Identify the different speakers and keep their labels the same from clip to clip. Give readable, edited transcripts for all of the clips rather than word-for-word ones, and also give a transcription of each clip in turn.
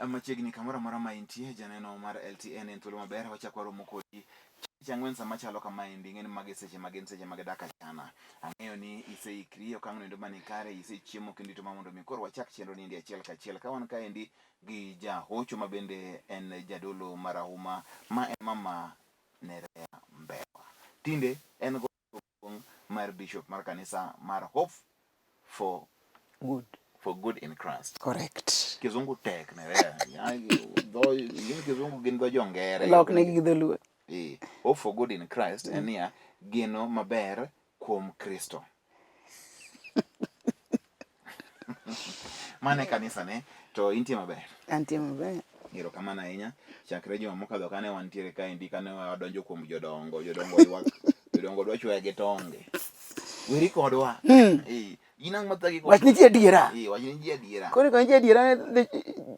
Speaker 1: Machiegni kamoro amora ma intie janeno mar LTN en thuolo maber wachako waromo kodi tich ang'wen sama chalo kamaendi ing'e ni magi seche ma gin seche mag dak achana ang'eyo ni iseikri okang' noendo mani kare isechiemo kendo ito ma mondo mi koro wachak chenro niendi achiel kachiel ka wan kaendi gi jahocho ma bende en jadolo marahuma ma en mama Nerea Mbewa tinde en go maduong' mar bishop mar kanisa mar Hope for
Speaker 2: Good.
Speaker 1: for Good in Christ.
Speaker 2: Correct.
Speaker 1: Kizungu tek Nerea. Dho gin kizungu gin dho jongere.
Speaker 2: Lok negi gi dholuo.
Speaker 1: Eh, Hope for Good in Christ en niya geno maber kuom Kristo. Mano e kanisa ne to intie maber.
Speaker 2: Antie maber.
Speaker 1: Erokamano ahinya. Chakre juma mokadho kane wantiere kaendi kane wadonjo kuom jodongo, jodongo ywak, jodongo dwa chwoya gi tonge. Weri kodwa. Eh, in ang' mathagi
Speaker 2: Wach ni ji adiera.
Speaker 1: Eh, wach ni ji adiera.
Speaker 2: Koro ka ji adiera ne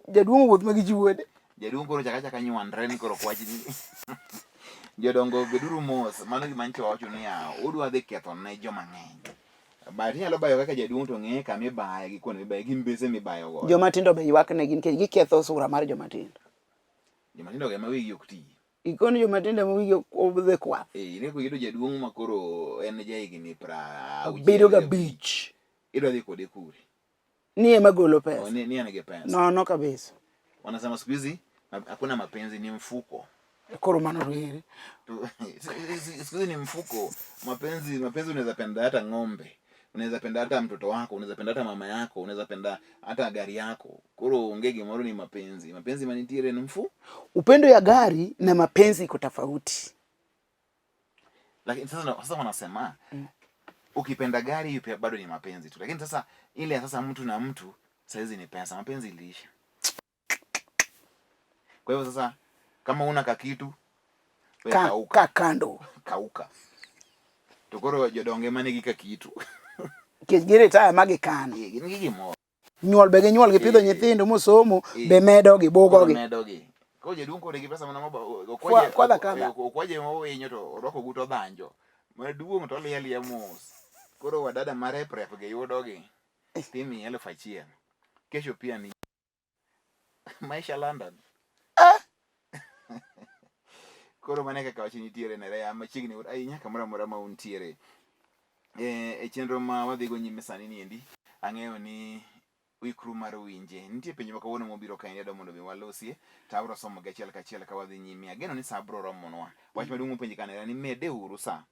Speaker 2: jaduong' owuoth ma gi ji wuode.
Speaker 1: Jaduong' koro chaka chaka nywandre ni koro ok wach ni. Jodongo beduru mos. Mano gima nyicha wawacho niya, udwa dhi ketho ne joma ng'eny. But inyalo bayo kaka jaduong' to ng'e kama ibaye gi kuonde mibaye gi mbese mibayo godo.
Speaker 2: Joma tindo be ywak negi nikech giketho sura mar joma tindo.
Speaker 1: Joma tindo go ema wigi ok ti.
Speaker 2: Ikoni joma tindo ema wigi odhi kwath.
Speaker 1: Eh, ine koyudo jaduong' ma koro en jahigni pra auchiel
Speaker 2: Bedo gabich.
Speaker 1: Idwa dhi kode kure?
Speaker 2: Ni ema golo pesa.
Speaker 1: Oh, ni en gi pesa.
Speaker 2: Nono kabisa.
Speaker 1: Wanasema siku hizi hakuna mapenzi ni mfuko.
Speaker 2: Koro mano to ere.
Speaker 1: Siku hizi ni mfuko. Mapenzi mapenzi unaweza penda hata ng'ombe. Unaweza penda hata mtoto wako, unaweza penda hata mama yako, unaweza penda hata gari yako. Koro onge gimoro ni mapenzi. Mapenzi manitiere ni mfu.
Speaker 2: Upendo ya gari na mapenzi iko tofauti.
Speaker 1: Lakini sasa sasa wanasema ukipenda gari hiyo pia bado ni mapenzi tu. Lakini sasa ile ya sasa mtu na mtu saizi ni pesa, mapenzi iliisha. Kwa hivyo sasa kama una kakitu we
Speaker 2: Ka,
Speaker 1: kauka,
Speaker 2: ka kando.
Speaker 1: kauka. To koro jodonge manigi kakitu.
Speaker 2: Nikech giritaya ma gikano.
Speaker 1: Eh, gin gi gimoro.
Speaker 2: Nyuol be ginyuol gipidho
Speaker 1: Eh.
Speaker 2: nyithindo mosomo
Speaker 1: Eh.
Speaker 2: be medo gi bugo
Speaker 1: Koro
Speaker 2: gi.
Speaker 1: medogi. Koro jaduong' koro nigi pesa mana moba
Speaker 2: Kwa- kwadha kadha.
Speaker 1: okwaje mowinyo to orwako ogutu odhanjo. Maduong' to oliye aliya mos. Koro wadada ma rep rep gi yudogi. Timiye 1000. Kesho pia ni maisha London.
Speaker 2: Ah!
Speaker 1: Koro mano e kaka wach nitiere Nerea machiegni ahinya kamoro amora ma untiere. E, e chenro ma wadhigo nyime sani niendi, ang'eyo ni uikru mar winje. Nitie penjo ma kawuono mobiro kaendi adwa mondo mi walosie, to abro somogi achiel kachiel ka wadhi nyime. Ageno ni sa bro romonwa. Wach maduong' mopenji ka Nerea ni mede uru sa.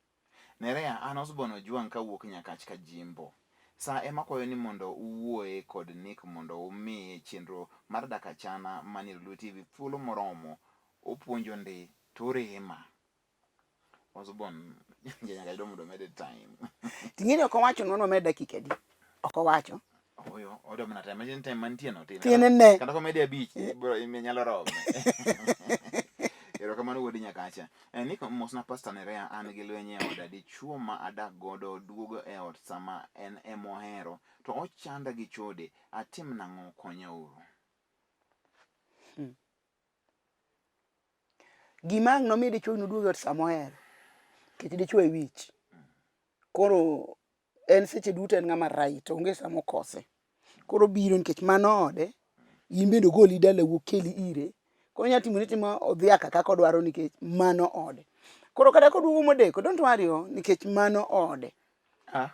Speaker 1: Nerea, an Osborne Ojwang' kawuok Nyakach Kajimbo. Sa ema akwayo ni mondo uwuoye kod Nick mondo umiye chenro mar dak achana manie Lolwe TV thuolo moromo. Opuonjo ndi to orema. Osborne janyaka dwa mondo omede time.
Speaker 2: Ting'eni ok owacho nwa nomed dakika adi. Ok owacho.
Speaker 1: Oyo, odwa mana time. Imagine time mantie no tin.
Speaker 2: Tiende ne.
Speaker 1: Kata komede abich, bro, nyalo rome. Erokamano wuod Nyakacha. Eh, Nick mosna Pastor Nerea an gi lweny e oda. Dichuo ma adak godo duogo e ot sama en emohero to ochanda gi chode. Atim nang'o konya uru.
Speaker 2: Gima ang' nomi dichuo ni oduog e ot sama ohero. Nikech dichuo e wich. Koro en seche duto en ng'ama right, onge sama okose. Koro obiro nikech mano ode, in bende ogoli dalau okeli ire. Koro onyalo timoni atima odhiaka kaka odwaro nikech mano ode. Koro kata koduogo modeko, don't worry oh, nikech mano ode.
Speaker 1: Ah.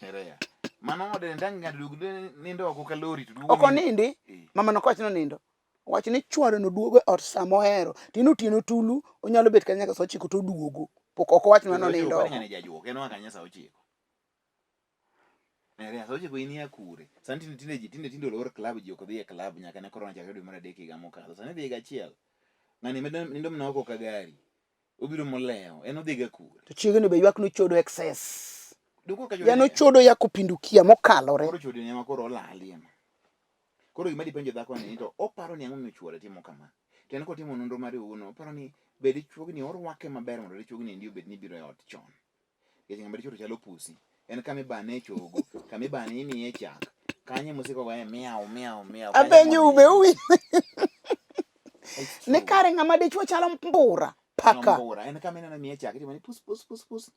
Speaker 1: Nerea. Mano ode ndang' ng'ato duog nindo oko ka lori to duogo.
Speaker 2: Ok onindi,
Speaker 1: Eh.
Speaker 2: mama nok wach ni onindo. Owach ni chwore no duogo e ot sama ohero. To in otieno tulu, onyalo bet kanyo nyaka saa ochiko to oduogo. Pok ok owach ni onindo oko.
Speaker 1: Ng'ani jajuok en oa kanye saa ochiko. Nerea saa ochiko in ia kure? Sani tinde tinde ji tinde tinde olor club ji ok dhi e club nyaka ne corona chakre dwe mar adek higa mokadho. Sani dhi higa achiel. Ng'ani medo nindo mana oko ka gari. Obiro molewo. En odhi ga kure?
Speaker 2: To chiegni be ywak nochodo excess.
Speaker 1: Duko ka
Speaker 2: Yani ochodo ya kupindukia mokalore.
Speaker 1: Koro chode ne ma koro olalie ma. Koro gima dipenjo dhako ni to oparo ni ang'o momiyo chuore timo kama. To en kotimo nonro mare owuon oparo ni be dichuogni orwake maber mondo dichuogni endi obed ni biro e ot chon. Nikech ng'ama dichuo to chalo pusi. En kama ibane e chogo, kama ibane imiye chak. Kanyo mosiko goye miau miau miau. kanyo
Speaker 2: Apenjo ube
Speaker 1: monindo.
Speaker 2: uwi.
Speaker 1: It's
Speaker 2: Ni
Speaker 1: true.
Speaker 2: kare ng'ama dichuo chalo mbura. Paka.
Speaker 1: Mbura. En kama ineno miye chak itimo ni pus pus pus pus.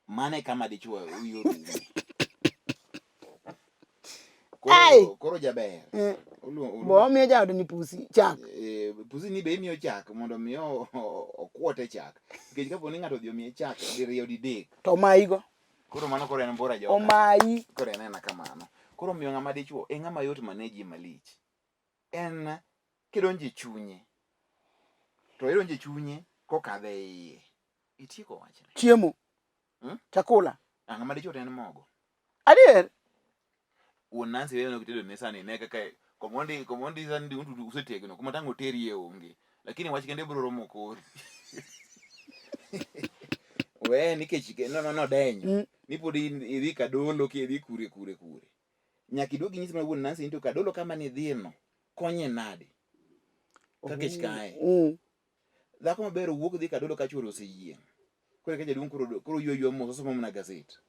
Speaker 1: Mano e kama dichuo wiye orume.
Speaker 2: Ai!
Speaker 1: Koro, koro jaber.
Speaker 2: Eh,
Speaker 1: Oluo-
Speaker 2: Bo omiyo jaode ni pusi chak.
Speaker 1: Eh, pusi ni be imiyo chak mondo mi okwote chak. Nikech kapo ni ng'ato odhi omiye chak diriyo didek.
Speaker 2: To omayigo.
Speaker 1: Koro mano koro en mbora joka.
Speaker 2: Omayi.
Speaker 1: Koro en ena kamano. Koro omiyo ng'ama dichuo e ng'ama yot maneji malich. En kidonjo e chunye to idonjo e chunye kokadho e iye. Itieko wachne.
Speaker 2: Chiemo.
Speaker 1: Hmm?
Speaker 2: Chakula.
Speaker 1: Ah, ng'ama dichuo to en mogo.
Speaker 2: Adier.
Speaker 1: Wuon Nancy wewe nokitedo ne sani ne kaka komondi komondi sani ndi usetegno kuma tang' oterie onge. Lakini wach kende biro romo kori. We nikech no no no denyo. Ni pod idhi kadolo kidhi kure kure kure. Nyaka iduog inyis mana wuon Nancy ni to kadolo kama nidhiyeno konye nade? Ka kech kaye. Dhako maber owuok dhi kadolo ka chuore oseyieng'. Koro eka jaduong' koro koro ywa ywa mos osomo mana gaset.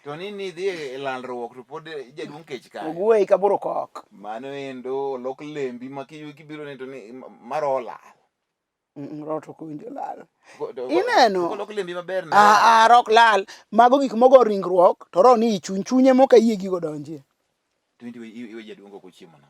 Speaker 1: To ni nidhi e lalruok to pod jaduong' kech kaye.
Speaker 2: Ogweyi kaboro kok.
Speaker 1: Mano endo olok lembi ma kibiro ne to ni mar olal.
Speaker 2: Roho to ok owinjo lal. Ineno?
Speaker 1: Olok lembi maber na.
Speaker 2: Ah, ah, roho ok lal. Mago gik mogo ringruok to roho ni i chuny. Chunye moka yie gigo donjie.
Speaker 1: To in to iwe jaduong' ok ochiemo na.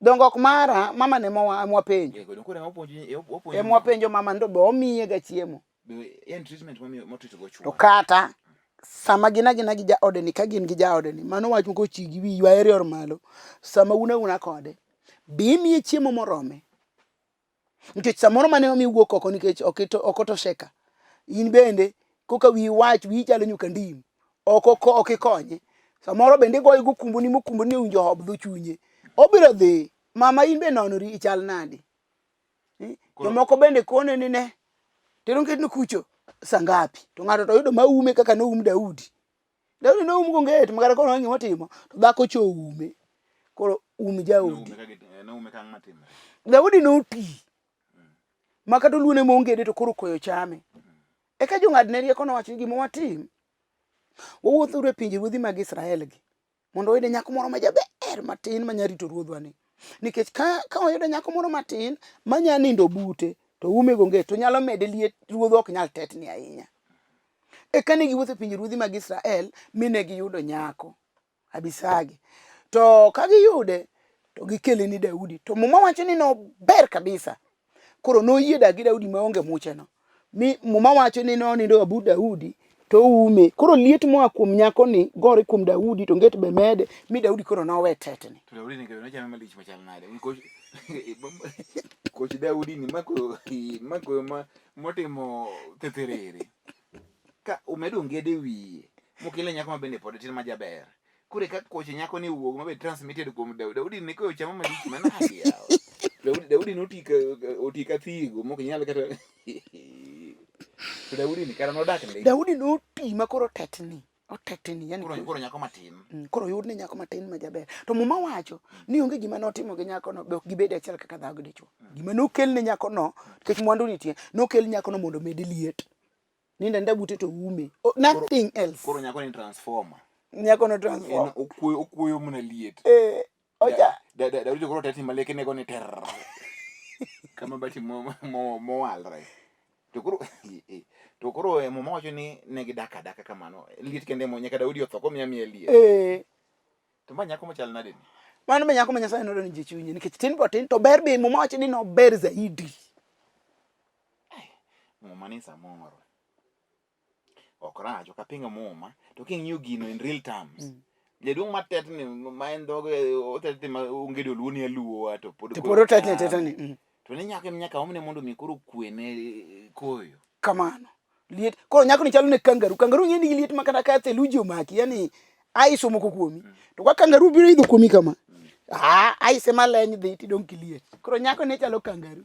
Speaker 2: Dongo ok mara, mama ne mowa mwapenjo.
Speaker 1: Eh, koro ema wapuonjo wapuonjo.
Speaker 2: Ema wapenjo mama ndo be omiye ga chiemo.
Speaker 1: Be en treatment mamiyo motito go
Speaker 2: chuo. To kata sama gin agina gi jaode ni ka gin gi jaode ni mano wach moko chigi wi ywaere or malo. Sama un auna kode, be imiye chiemo morome. Nikech samoro mane omi wuok oko nikech ok otosheka. In bende koka wiyi wach wiyi chalo nyuka ndim. Ok ok ikonye. Samoro bende igoye gokumboni mokumboni owinjo hob dho chunye. Obiro dhi. Mama in be nonori ichal nadi? Eh, jomoko bende kone ni ne tero ngetno kucho saa ngapi? To ng'ato to yudo maume kaka noum Daudi. Daudi noum go nget ma kata koro onge gima otimo to dhako cho oume. Koro um jaodi.
Speaker 1: Noume ka ang' matimre.
Speaker 2: Daudi noti ma kata oluone mongede to koro koyo chame. Eka jong'adne rieko nowacho ni gima watim, wawuothuru e pinje ruodhi mag Israel gi mondo wayude nyako moro ma jaber matin manya rito ruodhwa ni. Nikech ka, ka wayudo nyako moro matin manya nindo bute to ume gonge to nyalo mede liet ruodhwa ok nyal tetni ahinya. Eka ne giwuotho e pinje ruodhi mag Israel mi ne giyudo nyako Abisagi. To ka giyude to gikele ni Daudi. To Muma wacho ni nober kabisa. Koro noyie dak gi Daudi maonge mucheno. Mi Muma wacho ni nonindo but Daudi to oume. Koro liet moa kuom nyakoni gore kuom Daudi to nget be mede mi Daudi koro nowe tetni.
Speaker 1: To Daudi ni kendo nochame malich machal nade? Koch koch Daudi ni mako mako ma motimo thetherere. Ka omedo ngede wiye mokele nyako ma bende pod tin ma jaber. Koro eka koche nyako ni wuog ma be transmitted kuom Daudi. Daudi ne koyo chamo malich manade yawa. Daudi Daudi noti ka oti ka thigo mok nyal kata To Daudi ni kara nodak ndi.
Speaker 2: Daudi noti ma koro tetni. Otetni yani
Speaker 1: Koro koro nyako matin.
Speaker 2: Koro oyudne nyako matin ma jaber. To Muma wacho ni onge gima notimo gi nyakono be ok gibed achiel kaka dhako gi dichwo. Gima nokelne nyakono nikech mwandu nitie, nokel nyakono mondo omede liet. Nindo aninda bute to ume. Oh, nothing else.
Speaker 1: Koro nyako ni transformer.
Speaker 2: Nyako no transform.
Speaker 1: En okuoyo okuoyo mana liet.
Speaker 2: Eh, ocha.
Speaker 1: Da da Daudi koro tetni maleke nego ni ter. Kama bati mo mo mowalre. To koro to koro eh, Muma wacho ni ne gidak adaka kamano. Liet kende mo nyaka Daudi otho komiya miya liet.
Speaker 2: Eh.
Speaker 1: To ma nyako machal nade ni?
Speaker 2: Mano be nyako ma Nyasaye nodonjo e chunye nikech tin bo tin to ber be Muma wacho ni nober zaidi.
Speaker 1: Muma ni samoro ok rach ok apingo Muma to king'iyo gino in real terms jaduong' matetni ma en dhoge otetni ma onge doluo ni aluowa to pod
Speaker 2: To pod otetni ateta ni.
Speaker 1: To ne nyako nyaka omne mondo mi koro kwene koyo.
Speaker 2: Kamano. Liet. Koro nyako ni chalo ne kangaroo. Kangaroo ng'e nigi liet ma kata ka theluji omaki, yani ice omoko kuomi. To ka kangaroo biro idho kuomi kama, ah, ice ema leny dhi tidong' kiliet. Koro nyako ne chalo kangaroo.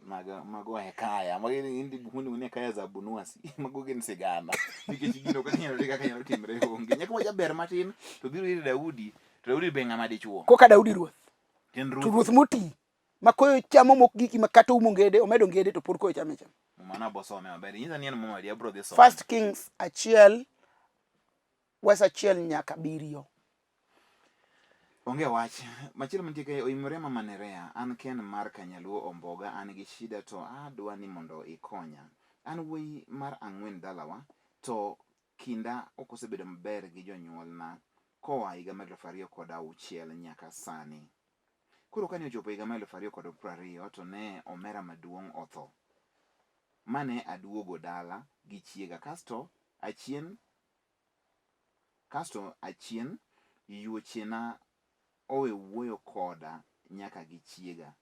Speaker 1: Mago mago hekaya mago indi buk miluongo ni hekaya za Abunuwasi mago gin sigana nikech gino kaka nyalo kaka nyalo timre onge nyako ma jaber matin to biro ir Daudi to Daudi be ng'ama dichuo
Speaker 2: Koka Daudi ruoth.
Speaker 1: en
Speaker 2: To
Speaker 1: ruoth
Speaker 2: ruoth moti ma koyo chamo mok giki ma kata umo ngede, omedo ngede to pod koyo chame chama.
Speaker 1: Muma no abosome maber inyisa ni en muma adi abro dhi some
Speaker 2: First Kings achiel wes achiel nyaka abiriyo.
Speaker 1: Onge wach. Machielo mantie kae oimore mama Nerea, an Ken mar Kanyaluo Omboga, an gi shida to adwa ni mondo ikonya. An wuoyi mar ang'wen dalawa to Kinda ok osebedo maber gi jonyuolna koa higa mar 2006 nyaka sani. Koro kane ochopo higa mar 2020 to ne omera maduong' otho. Mane aduogo dala gi chiega kasto achien kasto achien yuochena owe wuoyo koda nyaka gi chiega.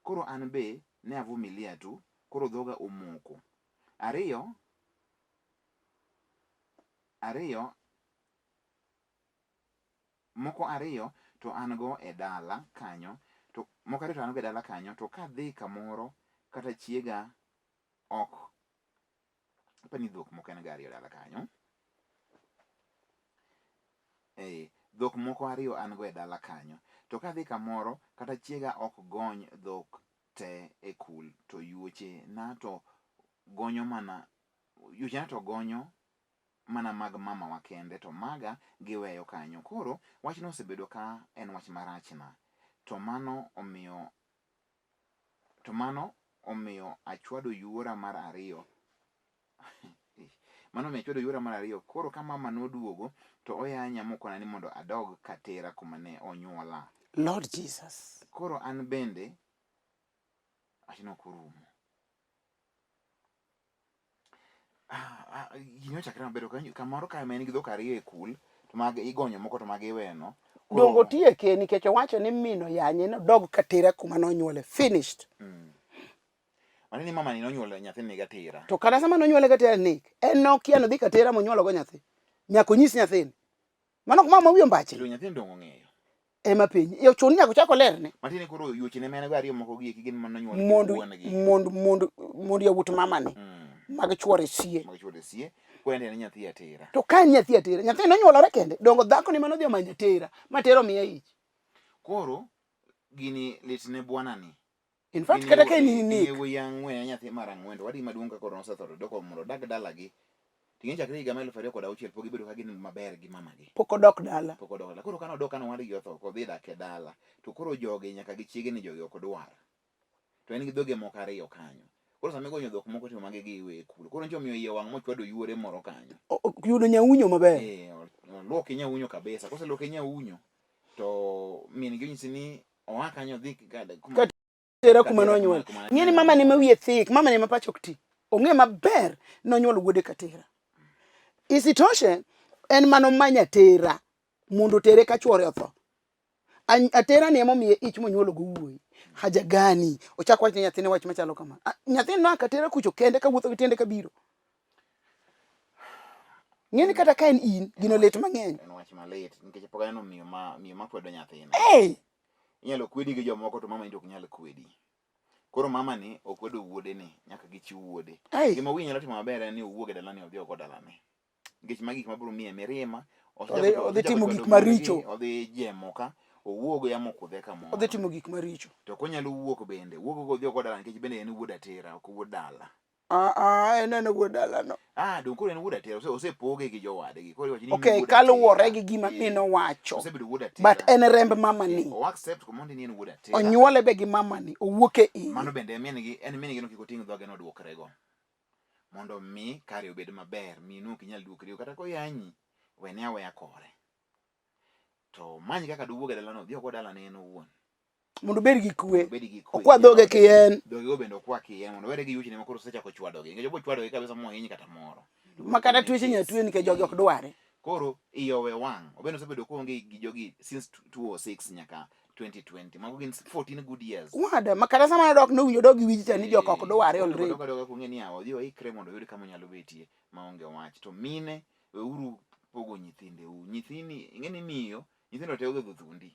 Speaker 1: Koro an be ne avumilia tu, koro dhoga omoko. Ariyo, ariyo moko ariyo to an go e dala kanyo to moko ariyo to an go e dala kanyo to kadhi kamoro kata chiega ok apani dhok moko en ga ariyo dala kanyo eh dhok moko ariyo an go e dala kanyo to kadhi kamoro kata chiega ok gony dhok te e kul to yuoche na to gonyo mana yuoche na to gonyo mana mag mamawa kende to maga giweyo kanyo. Koro wachno osebedo ka en wach marachna. To mano omiyo to mano omiyo achwado yuora mar ariyo mano omiyo achwado yuora mar ariyo. Koro ka mama noduogo to oyanya mokona ni mondo adog katera kuma ne onyuola.
Speaker 2: Lord Jesus.
Speaker 1: Koro an bende wachno ok orumo. Ah, ah, gini ochakre maber ok kamoro ka en gi dhok ariyo e kul to mag igonyo moko to mag iweno
Speaker 2: Dongo otieke nikech owacho ni min oyanye nodog katera kuma nonyuole finished.
Speaker 1: Mane ni mama ni nonyuolo nyathini gatira.
Speaker 2: To kata sama nonyuole katera Nick, en nokia nodhi katera monyuolo go nyathi. Nyaka onyis nyathini. Mano ok mama wiyo mbache.
Speaker 1: To nyathini dongo ng'eyo.
Speaker 2: Ema piny. E ochun nyaka ochak olerne.
Speaker 1: Matiende koro yuochene ma en go ariyo moko gi eki gin mane onyuol gi
Speaker 2: Mond
Speaker 1: wuon-gi.
Speaker 2: mond mond mond yawuot mama ni. Mag chuore sie.
Speaker 1: Mag chuore sie. Koro en en nyathi atera.
Speaker 2: To ka en nyathi atera, nyathi nonyuolore kende. Dongo dhako ni mane odhi omanyo atera, ma atera omiye ich.
Speaker 1: Koro gini lit ne bwana ni.
Speaker 2: In fact kata ka in Nick.
Speaker 1: Wuoyi ang'wen nyathi mar ang'wen to wadgi maduong' ka koro nosetho to doko mondo odag dalagi. Ting'e chakre higa mar 2006 pok gibedo ka gin maber gi mamagi.
Speaker 2: Pok odok dala.
Speaker 1: Pok odok dala. Koro kane odok kane owadgi otho kodhi dak e dala to koro jogi nyaka gi chiege ni jogi ok dwar. To en gi dhoge moko ariyo kanyo. Koro sama igonyo dhok moko to magi gi iwe kuro. Koro nyicho omiyo iye wang' mochwado yuore moro kanyo.
Speaker 2: Yudo nyaunyo maber.
Speaker 1: Eh, oluoke nyaunyo kabisa. Koseluoke nyaunyo to min gi onyise ni oa kanyo odhi
Speaker 2: kuma tera kuma nonyuol. Ng'e ni mama ne ma wiye thik, mama ne ma pache ok ti. Ong'e maber nonyuolo wuode Katera. Isitoshe en mano manyo atera mondo otere ka chuore otho. Atera ni emomiye ich monyuolo go wuoyi. Haja gani? Ochak wach ne nyathine wach machalo kama. Nyathini noa Katera kucho kende kawuotho gi tiende kabiro. Ng'e ni kata ka en in, gino lit mang'eny.
Speaker 1: En wach malit nikech pok aneno miyo ma miyo ma kwedo nyathine.
Speaker 2: Hey!
Speaker 1: Inyalo kwedi gi jomoko to mama ni to ok nyal kwedi. Koro mama ni okwedo wuode ni nyaka gichiw wuode.
Speaker 2: Hey!
Speaker 1: Gima wiye nyalo timo maber en ni owuog e dalani odhi ogo dalane. Nikech magi gik mabiro miye mirima.
Speaker 2: Odhi timo gik maricho.
Speaker 1: Odhi jemo ka owuog yamo okudhe kamoro.
Speaker 2: Odhi timo gik maricho.
Speaker 1: To ok onyalo wuok bende. Wuog go odhi ogo dalane nikech bende en wuod atera ok wuod dala.
Speaker 2: Ah, ah, en en wuod dalano.
Speaker 1: Ah, dong koro en wuod atera, osepoge gi jowadgi. Koro iwacho ni
Speaker 2: Okay, kaluwore gi gima min owacho.
Speaker 1: Osebedo wuod atera.
Speaker 2: But en remb mama ni.
Speaker 1: O accept komondi ni en wuod atera.
Speaker 2: Onyuole be gi mama ni, owuok e iye.
Speaker 1: Mano bende min gi, en min gi no kik oting' dhoge no oduokrego. Mondo mi kare obed maber, minu ok inyal duokrigo kata koyanyi, wene aweya kore. To many kaka dowuog e dalano, odhi ogo dalane en owuon.
Speaker 2: Mondo obed gi kwe. Okwa dhoge kien.
Speaker 1: Dhoge go bende okwa kien mondo were gi yuchne ma koro osechako chwadogi. Nikech obo chwadogi kabisa mohiny kata moro.
Speaker 2: Ma kata tuoche nya tuo nikech jogi ok dware.
Speaker 1: Koro iye owe wang'. Obende osebedo koonge gi jogi since 2006 nyaka 2020. Mago gin 14 good years.
Speaker 2: Wada, ma kata sama nodok nowinjo dog gi wich cha ni jok ok dware already.
Speaker 1: Odok adoka kong'e ni odhi oikre mondo oyud kama onyalo betie maonge wach. To mine weuru pogo nyithindeu. Nyithini, ing'e ni miyo, nyithindo te odhodho thundi.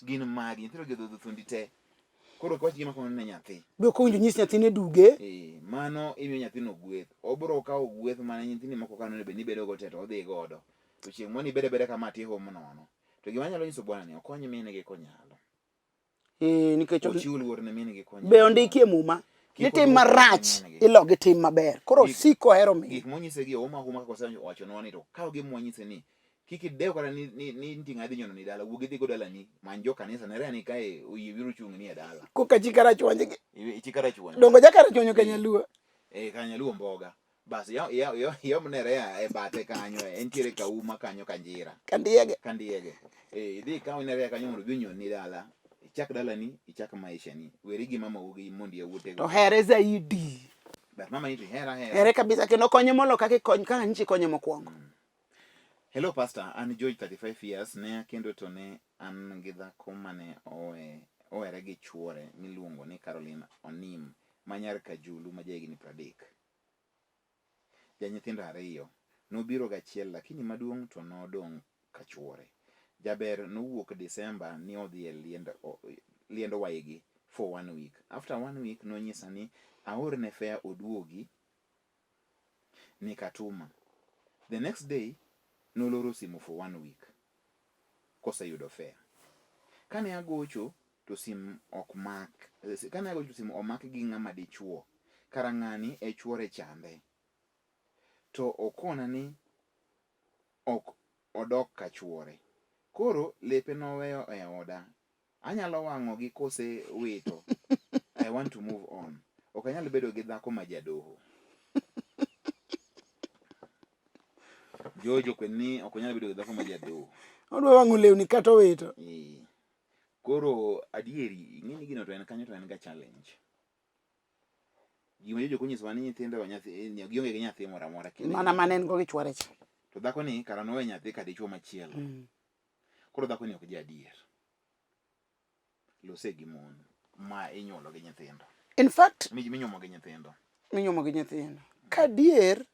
Speaker 1: Gin magi, nyithindo gi odhodho thundi te. Koro ok wach gima kono ne nyathi.
Speaker 2: Be ok owinjo nyis nyathine duge.
Speaker 1: Eh, mano imiyo nyathino gweth. Obiro kawo gweth mane nyithindi moko ka nonego bed ni ibedo go te to odhi godo. To chieng' moro ibedo abeda kama tihum nono. To gima anyalo nyiso bwana ni okony min gi konyalo.
Speaker 2: Eh, nikech
Speaker 1: ochiw luor ne min gi konyalo.
Speaker 2: Be ondiki e muma ni tim marach ilo gi tim maber. Koro osiko ohero min.
Speaker 1: Gik monyise gi ouma huma kaka osewachonwa ni to kaw gi mwanyise ni kik idew kata ni ni ni nitie ng'a dhi nyono ni dala wuog idhi go dalani many jo kanisa ne ni kae oyie biro chung' ni e dala.
Speaker 2: Koka chi karachuonj gi.
Speaker 1: Chi karachuonyo.
Speaker 2: Dongo ja karachuonyo ka nyaluo.
Speaker 1: Eh, ka nyaluo mboga. Bas yom nerea e bathe kanyo, entiere kauma kanyo kanjira.
Speaker 2: Kandiege.
Speaker 1: Kandiege. Eh, idhi ikaw nerea kanyo mondo obi onyoni dala. Ichak dalani, ichak maisha ni. Weri gi mama ugi mondo yawuote
Speaker 2: To here zaidi.
Speaker 1: But mama ni to hera hera.
Speaker 2: Here kabisa kendo konye molo kaka ikony kaka nyichi konye mokwongo.
Speaker 1: Hello pastor, an George 35 years, ne akendo to ne an gi dhako mane owe owere gi chuore miluongo ni Caroline Onim ma nyar Kajulu ma jahigni 30. Ja nyithindo ariyo. Nobiro gachiel lakini maduong' to nodong' ka chuore. Jaber nowuok December ni odhi e liend, liend owaigi for one week. After one week nonyisa ni aorne fare oduogi Nikatuma. The next day noloro simu for one week koseyudo fare. Kane agocho to sim ok mak, kane agocho to sim omak gi ng'ama dichuo. Kara ng'ani e chuore chande. To okona ni ok odok ka chuore. Koro lepe noweyo e oda. Anyalo wang'o gi kose wito. I want to move on. Ok anyal bedo gi dhako ma jadoho. George okwen ni ok onyal bedo gi dhako ma jadoho.
Speaker 2: Odwa wang'o lewni kata owito.
Speaker 1: Eh. Koro adieri ing'e ni gino to en kanyo to en ga challenge. Gima Jojo konyisowa ni nyithindo nyathi gionge gi nyathi moro amora kendo.
Speaker 2: Mana mane en go gi chwore cha.
Speaker 1: To dhako ni kara nowe nyathi ka dichuo machielo. Koro dhako ni ok ja adier. Lose gi mon ma inyuolo gi nyithindo.
Speaker 2: In fact,
Speaker 1: minyuomo gi nyithindo.
Speaker 2: Minyuomo gi nyithindo. Ka adier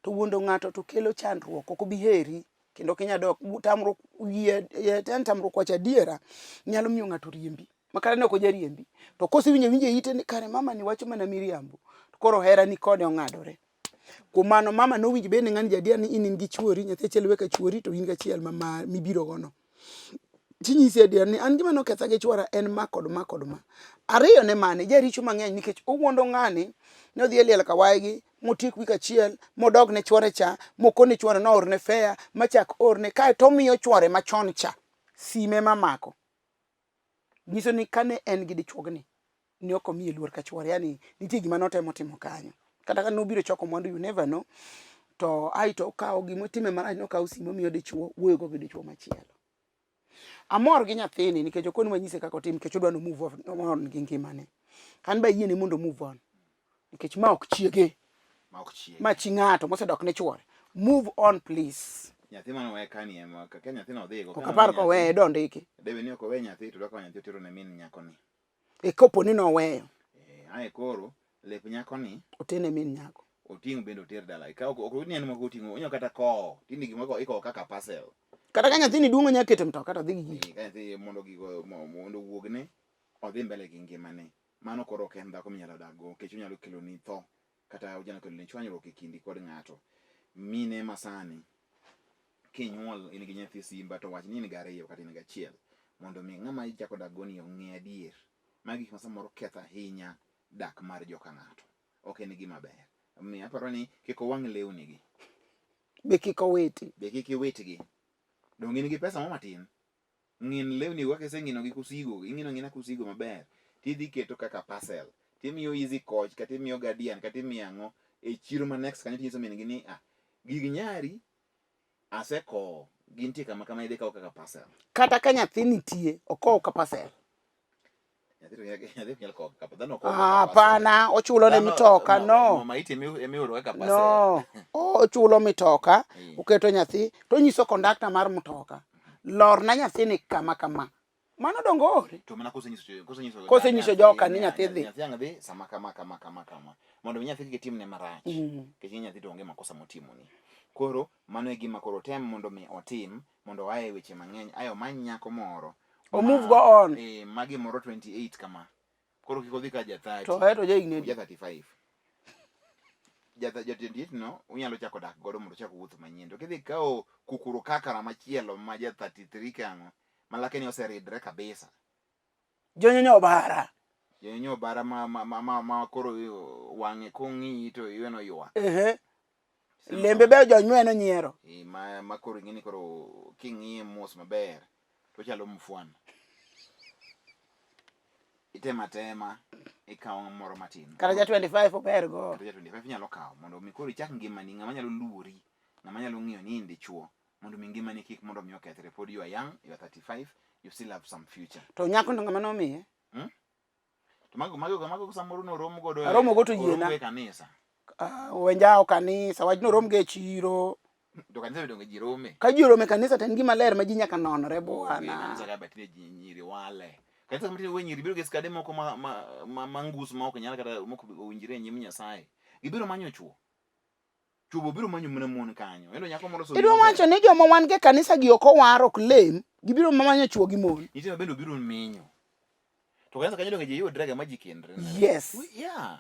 Speaker 2: to wuondo ng'ato to kelo chandruok, ok obi heri kendo ok inyal dok tamruok yie en tamruok wacho adiera nyalo miyo ng'ato riembi. Ma kata ne ok ojariembi. To kosewinjo awinja e ite ni kare mama ni wacho mana miriambo. To koro hera ni kode ong'adore. Kuom mano mama nowinj bed ni ng'ani jadier ni in in gi chuori, nyathi achiel weka chuori to in gachiel ma, ma mibiro gono. Tinyisi adier ni an gima noketha gi chuora en ma kod ma kod ma. Ariyo ne mane jaricho mang'eny nikech owuondo ng'ani ni odhi e liel ka waygi motiek wik achiel modog ne chuore cha mokone chuore noorne fare machak orne kae to omiyo chuore machon cha sime mamako. Nyiso ni kane en gi dichuogni ne ok omiye luor ka chuore, yani nitie gima notemo timo kanyo. Kata ka nobiro choko mwandu you never know. To aeto okawo gimotime marach nokawo sime omiyo dichuo wuoyo go gi dichuo machielo. Amor gi nyathini nikech okoni wanyise kaka otim nikech odwa no move on gi ngimane. An be ayiene mondo move on nikech ma ok chiege.
Speaker 1: Ma ok chiege.
Speaker 2: Ma chi ng'ato mosedok ne chuore. Move on please.
Speaker 1: Nyathi mane owe kani ema ka nyathi no odhigo.
Speaker 2: Ok apar koweye dondiki.
Speaker 1: Debe ni ok owe nyathi to dwa nyathi otero ne min nyakoni.
Speaker 2: E kopo ni noweyo.
Speaker 1: Eh, ae koro lep nyakoni
Speaker 2: otene min nyako.
Speaker 1: Oting' bende oter dala. Ka ok ok ni en moko oting'o, onyalo kata kowo. Tinde gimoro ikowo kaka parcel.
Speaker 2: Kata ka nyathini duong' onya keto e mtoka to dhi gi gigi.
Speaker 1: Eh, ka nyathi mondo gigo mondo owuogne odhi mbele gi ngimane. Mano koro ok en dhako minyalo dak go nikech onyalo keloni tho kata onyalo keloni chwanyruok e kindi kod ng'ato. Mine masani kinyuol in gi nyathi simba to wach ni in gi ariyo kata in gi achiel mondo mi ng'ama ichako dak go ni ong'e adier. Magi gik ma samoro ketho ahinya dak mar joka ng'ato. Ok en gima ber. Omiyo aparo ni kik owang' lewni gi.
Speaker 2: Be kik owiti.
Speaker 1: Be kik iwitgi. Donge in gi pesa mo matin? Ng'in lewni go kaka iseng'ino gi kusigo, ing'ino ang'ina kusigo maber, tidhi keto kaka parcel. Timiyo Easy Coach kata imiyo Guardian kata imiyo ang'o e chiro ma next kanyo tinyiso min gi ni ah, gig nyari asekowo gintie kama kama idhi kawo kaka parcel.
Speaker 2: Kata ka nyathi nitie, okow ka parcel.
Speaker 1: Nyathi to nyathi ok nyal kowo kaka dhano ok kow kaka parcel.
Speaker 2: Hapana, ochulo ne mitoka no.
Speaker 1: Maiti emioro kaka parcel.
Speaker 2: No, ochulo mitoka, oketo nyathi, to onyiso kondakta mar mtoka, lorna nyathini kama kama. Mano dongo ore.
Speaker 1: To mana kosenyiso kosenyiso
Speaker 2: kosenyiso joka ni nyathi dhi.
Speaker 1: Nyathi ang' dhi sama kama kama kama kama. Mondo mi nyathi kik timne marach. Nikech nyathi to onge makosa motimoni. Koro mano e gima koro tem mondo mi otim mondo oa e weche mang'eny ae omany nyako moro.
Speaker 2: O move go on.
Speaker 1: Eh, ma gimoro 28 kama. Koro kik odhi ka ja 30.
Speaker 2: To oheto ja higni
Speaker 1: Ja 35. Ja ja 28 no unyalo chako dak godo mondo uchak wuoth manyien. To kidhi kawo kukuru kakara machielo ma ja 33 kang'o ma lake ni oseridre kabisa.
Speaker 2: Jonyonyo obara.
Speaker 1: Jonyonyo obara ma ma ma, ma, ma koro wang'e kong'iyi to iweno ywak.
Speaker 2: Ehe. Lembe be jonyweno nyiero.
Speaker 1: E, ma, ma koro ing'e ni koro king'iye mos maber to ochalo mfwano. Itemo atema ikawo moro matin.
Speaker 2: Kata ja 25 ober go.
Speaker 1: Kata ja 25 inyalo kawo mondo mi koro ichak ngimani ng'ama nyalo luori, ng'ama nyalo ng'iyo ni in dichuo mondo mi ngimani kik mondo mi okethre. Pod you are young, you are 35, you still have some future.
Speaker 2: To nyako to ng'ama nomiye?
Speaker 1: Hmm? To mago mago mago samoro norom godo.
Speaker 2: Aromo go to yiena.
Speaker 1: E kanisa.
Speaker 2: Uh, wenjao kanisa, wach norom go e chiro.
Speaker 1: To kanisa be donge ji rome.
Speaker 2: Ka ji orome kanisa to en gima ler ma ji nyaka nonre bwana.
Speaker 1: Kanisa ka batine ji nyiri wale. Kanisa kama tinde we nyiri biro gi skade moko ma ma ma, ma ngus ma ok nyal kata mok owinjre e nyim Nyasaye. Gibiro manyo chuo. Chuo bo biro manyo mana mon kanyo. Endo nyako moro so.
Speaker 2: Idwa wacho ni joma wan go e kanisa gi ok owar ok lem, gibiro manyo chuo gi mon.
Speaker 1: Nitie ma bende obiro menyo. To kanisa kanyo donge ji yudre ga ma ji kendre.
Speaker 2: Yes.
Speaker 1: Yeah.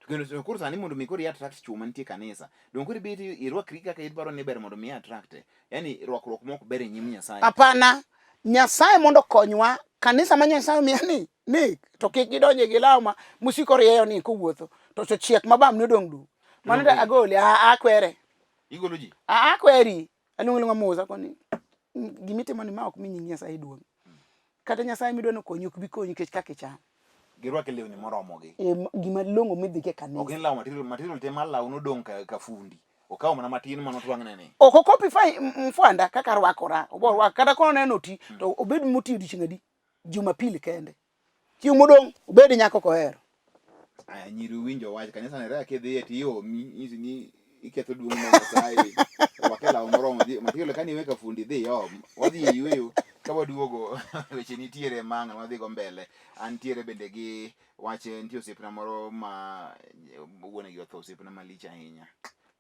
Speaker 1: To kendo so koro sani mondo mi koro i attract chuo mantie e kanisa. Donge koro ibet irwakri kaka idwaro ni ber mondo mi attract. Yaani rwakruok mok ber e nyim Nyasaye.
Speaker 2: Hapana, Nyasaye mondo okonywa, kanisa ma Nyasaye omiya ni, ni to kik gidonje gi law ma musiko rieyo ni kowuotho to to chiek ma bam nodong' duk. Mano to agole, a akwere.
Speaker 1: Igolo ji?
Speaker 2: A akweri. Aluongo luonga mos akoni gimitimo ni ma ok mi nying Nyasaye duong'. Kata Nyasaye midwa ni okonyi ok bi konyi nikech kaka ichal.
Speaker 1: Girwake lewni moromogi.
Speaker 2: E, gima long'o midhi go e kanisa.
Speaker 1: Ok en law material, material te mar law nodong' ka, ka fundi. Okawo mana matin mano twang'ne ni.
Speaker 2: Ok okopi fa mfwanda kaka rwakora. Obo rwak kata koneno oti to obed moti odiochieng' adi? Jumapil kende. Chieng' modong' obed nyako kohero.
Speaker 1: Aya nyiri uwinjo wach kanisa ne raya kidhiye to iomi nyisi ni iketho duong' mar Nyasaye. Rwake law moromo dhi material kani iwe ka fundi dhi iom. Wadhi e yueyo ka waduogo weche nitiere mang'eny wadhi go mbele. Antiere bende gi wach nitie osiepna moro ma wuonegi otho osiepna malich ahinya.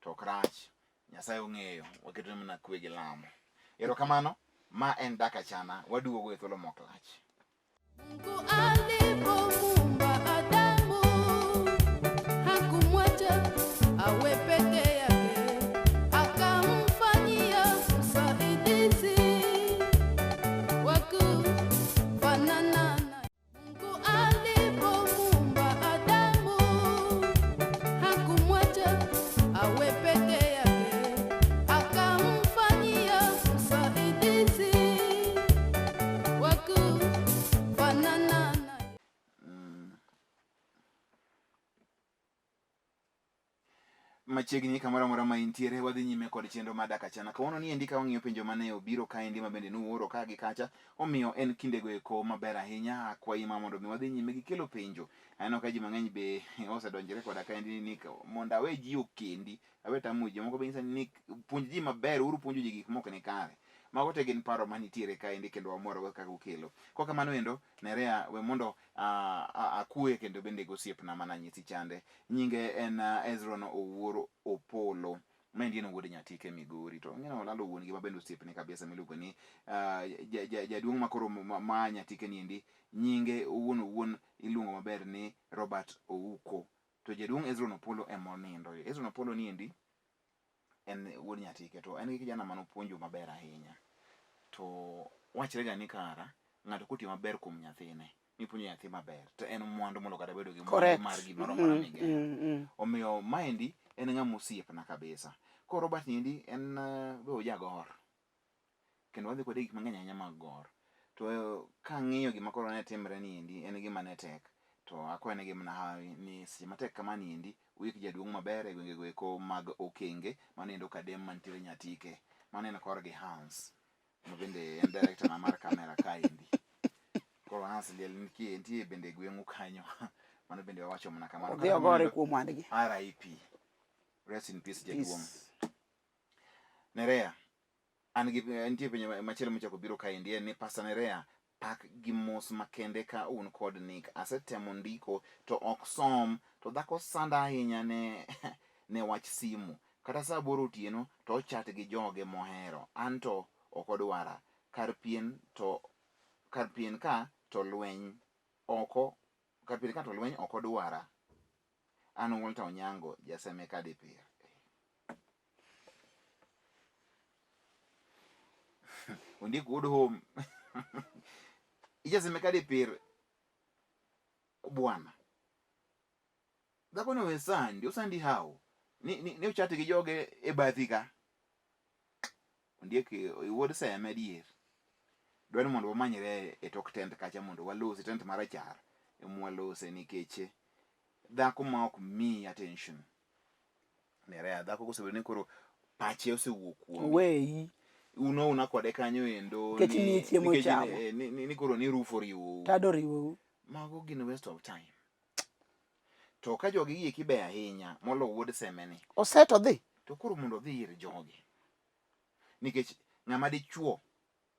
Speaker 1: To ok rach. Nyasaye ong'eyo waketone mana kwe gi lamo. Erokamano ma en Dak Achana waduogo e thuolo mok lach.
Speaker 3: Mungu alipomuumba Adamu hakumwacha awe peke yake, akamfanyia msaidizi wa kufanana naye. Mungu alipomuumba Adamu hakumwacha awe peke yake, akamfanyia msaidizi wa kufanana naye.
Speaker 1: Machiegni kamoro amora ma intiere wadhi nyime kod chenro mar Dak Achana. Kawuono ni endi ka wang'iyo penjo mane obiro kaendi ma bende nuoro ka gi kacha, omiyo en kindego eko maber ahinya. Akwayi ma mondo mi wadhi nyime gi kelo penjo. Aneno ka ji mang'eny be osedonjore koda kaendi ni mondo awe ji okendi, awe tamo ji. Moko be nyisa ni puonj ji maber, uru puonjo ji gik mok ni kare. Mago te gin paro manitiere kaendi kendo wamor go kaka ukelo. Kok kamano endo, Nerea we mondo akue kendo bende gosiepna mana nyisi chande. Nyinge en Ezron Owuor Opolo. Maendi en wuod Nyatike Migori. To ing'e olalo wuon gi ma bende osiepne kabisa miluongo ni jaduong' ma koro ma Nyatike niendi nyinge owuon owuon iluongo maber ni Robert Ouko. To jaduong' Ezron Opolo ema onindo. Ezron Opolo niendi en wuod Nyatike to en gi kijana mane opuonjo maber ahinya. To wachre ga ni kara ng'ato kotiyo maber kuom nyathine mipuonjo nyathi maber to en mwandu molo kata bedo gi mwandu mar gimoro amora migero. Omiyo maendi en ng'ama osiepna kabisa. Koro Robert niendi en be ojagor kendo wadhi kode e gik mang'eny ahinya mag gor. To kang'iyo gima koro ne timre niendi en gima ne tek to akwayo negi mana hawi ni seche matek kama niendi uik jaduong' maber e gwengego eko mag Okenge mano endo Kadem mantiere Nyatike. Mano en korgi Hans ma bende en director na mar camera kaendi. Koro Hans liel nitie nitie bende e gweng'u kanyo. Mano bende wawacho mana kamano.
Speaker 2: Odhi ogore kuom wadgi.
Speaker 1: RIP. Rest in peace jaduong'. Nerea, an gi nitie penjo machielo mochako biro kaendi en ni Pastor Nerea, pak gi mos makende ka un kod Nick. Asetemo ndiko to ok som to dhako sanda ahinya ne ne wach simu. Kata saa aboro otieno to ochat gi joge mohero. An to ok odwara. Kar pien to kar pien ka to lweny oko kar pien ka to lweny ok odwara. An Walter Onyango, jaseme Kadipir. Ondiek wuod home. Ijaseme Kadipir bwana. Dhako no we sandi, osandi how? Ni ni, ni ochat gi joge e bathi ka. Ondiek wuod seme dier. Dwani mondo wamanyre e tok tent kacha mondo walosi tent marachar ema walose nikech dhako ma ok miyi attention. Nerea dhako kosebedo ni koro pache osewuok kuomi.
Speaker 2: Oweyi.
Speaker 1: Un ouna kode kanyo endo
Speaker 2: Nikech imiye chiemo
Speaker 1: nikech
Speaker 2: ochamo.
Speaker 1: ni koro ni roof oriwou.
Speaker 2: Tado oriwou.
Speaker 1: Mago gin waste of time. To ka jogi gieki ber ahinya molo wuod Seme ni.
Speaker 2: Oseto dhi.
Speaker 1: To koro mondo odhi ir jogi. Nikech ng'ama dichuo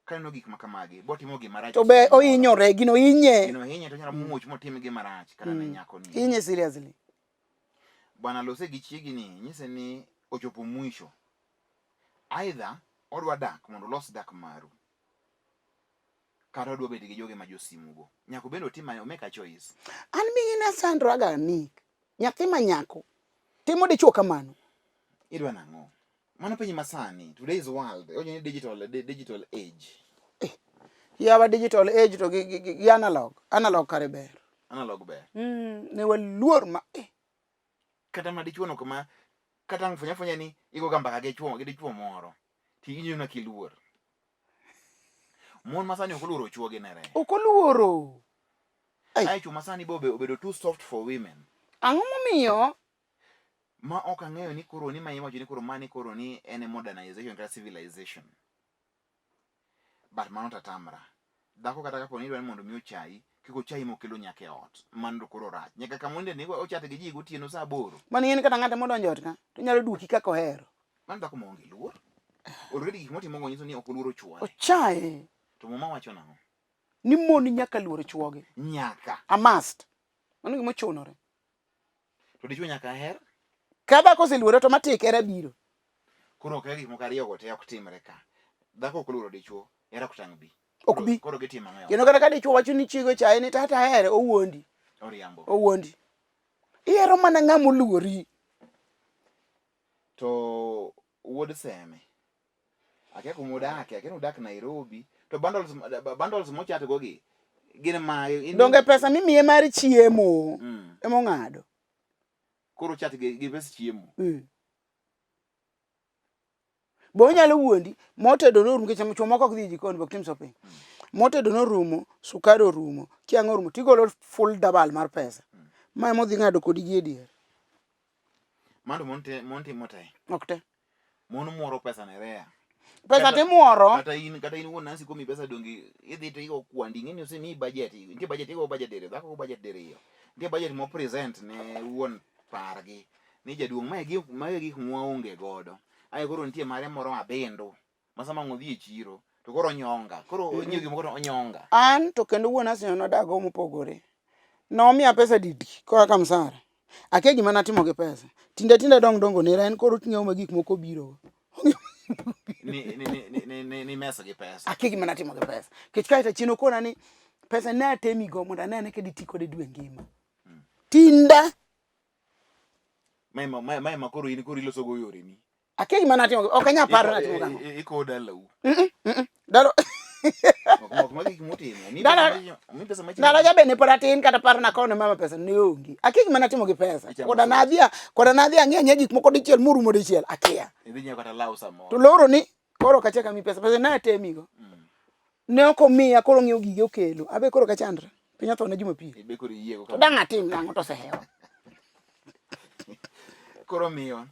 Speaker 1: kaneno gik ma kamagi botimo gima rach.
Speaker 2: To be ohinyore, gino hinye.
Speaker 1: Gino hinye to onyalo muoch motim gima rach kata ne nyako ni.
Speaker 2: Hinye seriously.
Speaker 1: Bwana lose gi chiegi ni nyise ni ochopo mwisho. Either odwa dak mondo olos dak maru. Kata odwa bedo gi joge ma josimugo. Nyaka obed otim o make a choice.
Speaker 2: An ming'ina Sandra ga Nick. Nyathi ma nyako timo dichuo kamano.
Speaker 1: Idwa nang'o? Mano piny masani, today's world, ojo ni digital, digital age.
Speaker 2: Yawa digital age to gi analog. Analog kare ber.
Speaker 1: Analog ber.
Speaker 2: Ne waluor ma
Speaker 1: Kata ma dichuo no kama kata ang' fwenya fwenya ni igo ga mbaka gi chuo gi dichuo moro. Ti inyo na kiluor. Mon masani ok oluoro chuo gi nere.
Speaker 2: Ok oluoro.
Speaker 1: Ai chuo masani bo obedo too soft for women.
Speaker 2: Ang'o momiyo?
Speaker 1: Ma ok ang'eyo ni koro ni ma iwacho ni koro mani koro ni en e modernization kata civilization. But mano tatamra. Dhako kata kapo ni idwa ni mondo mi ochayi, kik ochayi mokelo nyaka e ot. Mano to koro rach. Nyaka kama oninde ni ochat gi ji gotieno saa 8.
Speaker 2: Mano ing'e ni kata ng'ate modonjo ot ka, to onyalo duoki kaka ohero.
Speaker 1: Mano dhako maonge luor. Already gik motimo go nyiso ni ok oluoro chuore.
Speaker 2: Ochaye.
Speaker 1: To muma wacho nang'o?
Speaker 2: Ni mon nyaka luor chuogi.
Speaker 1: Nyaka.
Speaker 2: A must. Mano gima ochunore.
Speaker 1: To dichuo nyaka her?
Speaker 2: Ka dhako oseluore to matik hera biro.
Speaker 1: Koro ok gik moko ariyo go te ok timre ka. Dhako ok oluoro dichuo, hera ok tang' bi.
Speaker 2: Ok bi.
Speaker 1: Koro gitimo ang'o?
Speaker 2: Kendo kata ka dichuo wacho ni chiege ochaye ni tata here, owuondi.
Speaker 1: Oriambo.
Speaker 2: Owuondi. Ihero mana ng'ama oluori.
Speaker 1: To wuod Seme. Akia kuma odake, akia ni odak Nairobi. To bundles mochat go gi gin mage.
Speaker 2: Donge pesa mimiye mar chiemo ema ong'ado.
Speaker 1: Koro chat gi pes chiemo.
Speaker 2: Bo onyalo wuondi, motedo norumo nikech chwo moko ok dhi e jikon, ok tim shopping. Motedo norumo, sukari orumo, kia ang'o orumo, tigolo full double mar pesa. Ma ema odhi ng'ado kodi gi e dier.
Speaker 1: Mano mon timo te.
Speaker 2: Ok te.
Speaker 1: Mon muoro pesa ne rea.
Speaker 2: Pesa timuoro.
Speaker 1: Kata in wuon Nancy komi pesa dongi idhi to igo kwandi, ing'e ni osemiyi budget, nitie budget igo budget diriyo, dhako go budget diriyo. Nitie budget mo present ne wuon pargi ni jaduong' mae gik mwaonge godo. Ae koro nitie mare moro abindo ma sama ang' odhi e chiro to koro onyonga. Koro onyiewo gimoro to onyonga.
Speaker 2: An to kendo wuon Nancy nodago mopogore. Nomiya pesa didi koa ka msara. Akia gima natimo gi pesa. Tinde tinde dong dongo nera en koro ting'eyo ma gik moko biro.
Speaker 1: Ni mesa gi pesa.
Speaker 2: Akia gima natimo gi pesa. Kech kae to chien okona ni pesa ne atemi go mondo ane ane ka diti kode dwe ngima. Tinda.
Speaker 1: Mae ma koro in koro iloso go yoreni.
Speaker 2: Akia gima natimo, ok anyal paro natimo gang'o.
Speaker 1: Iko dalau.
Speaker 2: Dalo.
Speaker 1: Ok magi gik motimo. Mi pesa machielo.
Speaker 2: Dala jabe ne pod atin kata paro na kone mama pesa ne onge. Akia gima natimo gi pesa.
Speaker 1: Ichamo
Speaker 2: Koda
Speaker 1: soda.
Speaker 2: nadhia, koda nadhia ang'e ang'e gik moko dichiel morumo dichiel, akia.
Speaker 1: Idhi nyiewo kata law samoro.
Speaker 2: To loro ni koro ok achak ami pesa, pesa ne atemi go. Ne ok omiya koro ng'iewo gige okelo. Abe koro kachandra. Piny otho ne Jumapil.
Speaker 1: Ibe koro iyiego
Speaker 2: To dang' atim nang'o to osehewa.
Speaker 1: Koro miyo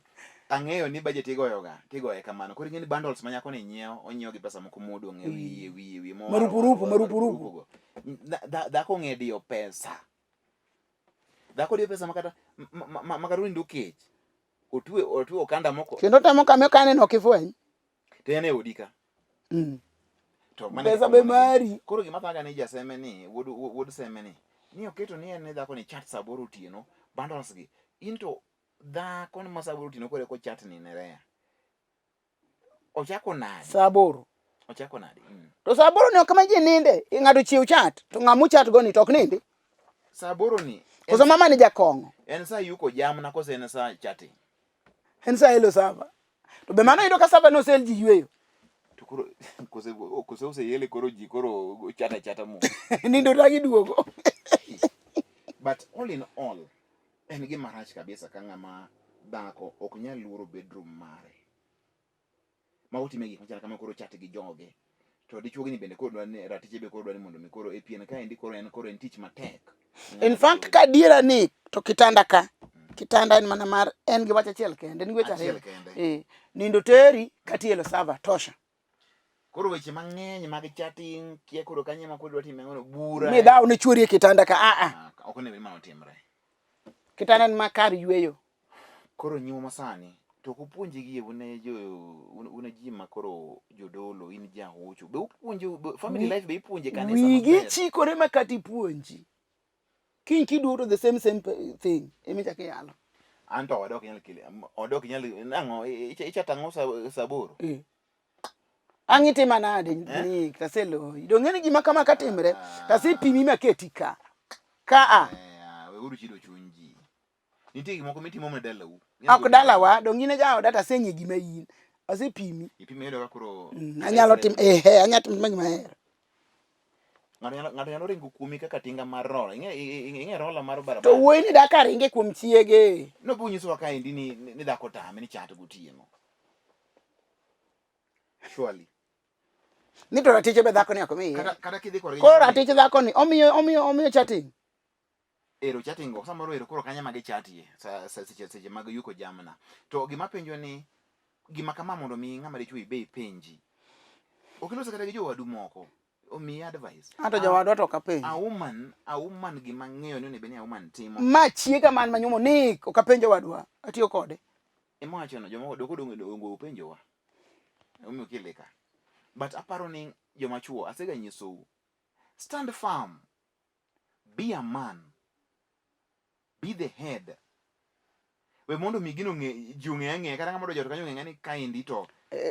Speaker 1: ang'eyo ni budget igoyoga tigoye kamano. Koro ing'e ni bundles ma nyako ni nyiewo, onyiewo gi pesa moko modong' e wiye wiye wiye mowaro
Speaker 2: Marupurupu,
Speaker 1: waro,
Speaker 2: marupurupu.
Speaker 1: go. Dhako ong'e diyo pesa. Dhako diyo pesa makata makata onindo kech. Otwe okanda moko.
Speaker 2: Kendo temo kama okane no ok ifweny.
Speaker 1: To en e odi ka. To mano e
Speaker 2: Pesa
Speaker 1: kaka
Speaker 2: be
Speaker 1: mon gin.
Speaker 2: mari.
Speaker 1: Koro gima thaga ni jaseme ni, wuod seme ni, ni oketo ni en ni dhako ni chat saa 8 otieno, bundles gi. In to dhako ni ma saa 8 otieno koro eko chat ni ne rea. Ochako nade?
Speaker 2: Saa 8.
Speaker 1: Ochako nade?
Speaker 2: To saa 8 ni ok ma ji ninde, ng'ato chiew chat, to ng'ama uchat go ni to ok nindi.
Speaker 1: Saa 8 ni.
Speaker 2: Koso mama ni jakong'o.
Speaker 1: En saa yuko jamna koso en saa chatting?
Speaker 2: En saa elo sava. To be mano yudo ka sava no osel ji yueyo.
Speaker 1: To koro kose oseyele koro ji koro chata chata mo.
Speaker 2: Nindo tagi duogo.
Speaker 1: But all in all, en gima rach kabisa ka ng'ama dhako ok nyal luoro bedroom mare. Ma otime gik machalo kama koro chat gi joge. To dichuo ni bende koro dwa ni ratiche be koro dwa ni mondo mi koro e pien kaendi koro en koro en tich matek.
Speaker 2: In fact ka adiera ni to kitanda ka kitanda en mana mar en gi wach achiel kende en gi weche
Speaker 1: Achiel
Speaker 2: ariyo
Speaker 1: kende.
Speaker 2: eh nindo teri kata ielo sava tosha
Speaker 1: Koro weche mang'eny mag chatting kia koro kanye ma koro dwa time ang'o bura.
Speaker 2: mi dhaw ne chuori e kitanda ka a a
Speaker 1: Ah, ok onego ni mano timre.
Speaker 2: kitanda en ma kar yueyo
Speaker 1: Koro nyiwa masani to ok upuonji gi un e jo un e ji ma koro jodolo in jahocho be upuonjo be- family life be ipuonje kanisa
Speaker 2: wigi
Speaker 1: maber?
Speaker 2: chikore ma kata ipuonji kiny kiduogo to the same same thing emichako iyalo
Speaker 1: An to oda ok nyal kele oda ok nyal nang'o ichato ang'o sa aboro
Speaker 2: Eh. Ang' itima nade ni taseloyi. Donge ni gima kama katimre tasepimi maketi ka. Ka a.
Speaker 1: Eh, weuru chido chuny ji. Nitie gik moko mitimo ma dalau.
Speaker 2: Ok dalawa, donge in e jaoda taseng'e gima in. Asepimi.
Speaker 1: Ipimo iyudo ka koro
Speaker 2: Anyalo timo ehe, anyalo timo gima ahero.
Speaker 1: Ng'ato nyalo ng'ato nyalo ringo kuomi kaka tinga mar rola. Ing'e ing'e rola mar
Speaker 2: To
Speaker 1: barabara.
Speaker 2: wuoyi ni dak aringe kuom chiege.
Speaker 1: Nobo nyisowa kaendi ni ni dhako tame ni chat gotieno. Surely.
Speaker 2: Ni to ratiche be dhako ni ok miye.
Speaker 1: Kata kata kidhi korgi.
Speaker 2: Koro ratich dhako ni omiyo omiyo omiyo chatting.
Speaker 1: Ero chatting go samoro ero koro kanya magi chatie sa, sa seche seche mag yuko jamna. To gima penjo ni gima kama mondo mi ng'ama dichuo ibe ipenji. Ok iloso kata gi jowadu moko. Omiyi advice.
Speaker 2: Anto jowadwa to ok apenj.
Speaker 1: A woman, a woman gima ng'eyo ni onego bed ni a woman timo.
Speaker 2: Ma chiega man manyuomo ni ok apenjo wadwa. Atiyo kode.
Speaker 1: Ema wacho no jomoko doko donge donge upenjowa. Omiyo kile ka. But aparo ni joma chuo asega nyisou. Stand firm. Be a man. Be the head. We mondo mi gino ng'e ji ong'e ang'eya kata ng'ama dwa jot kanyo ong'e ni kaendi to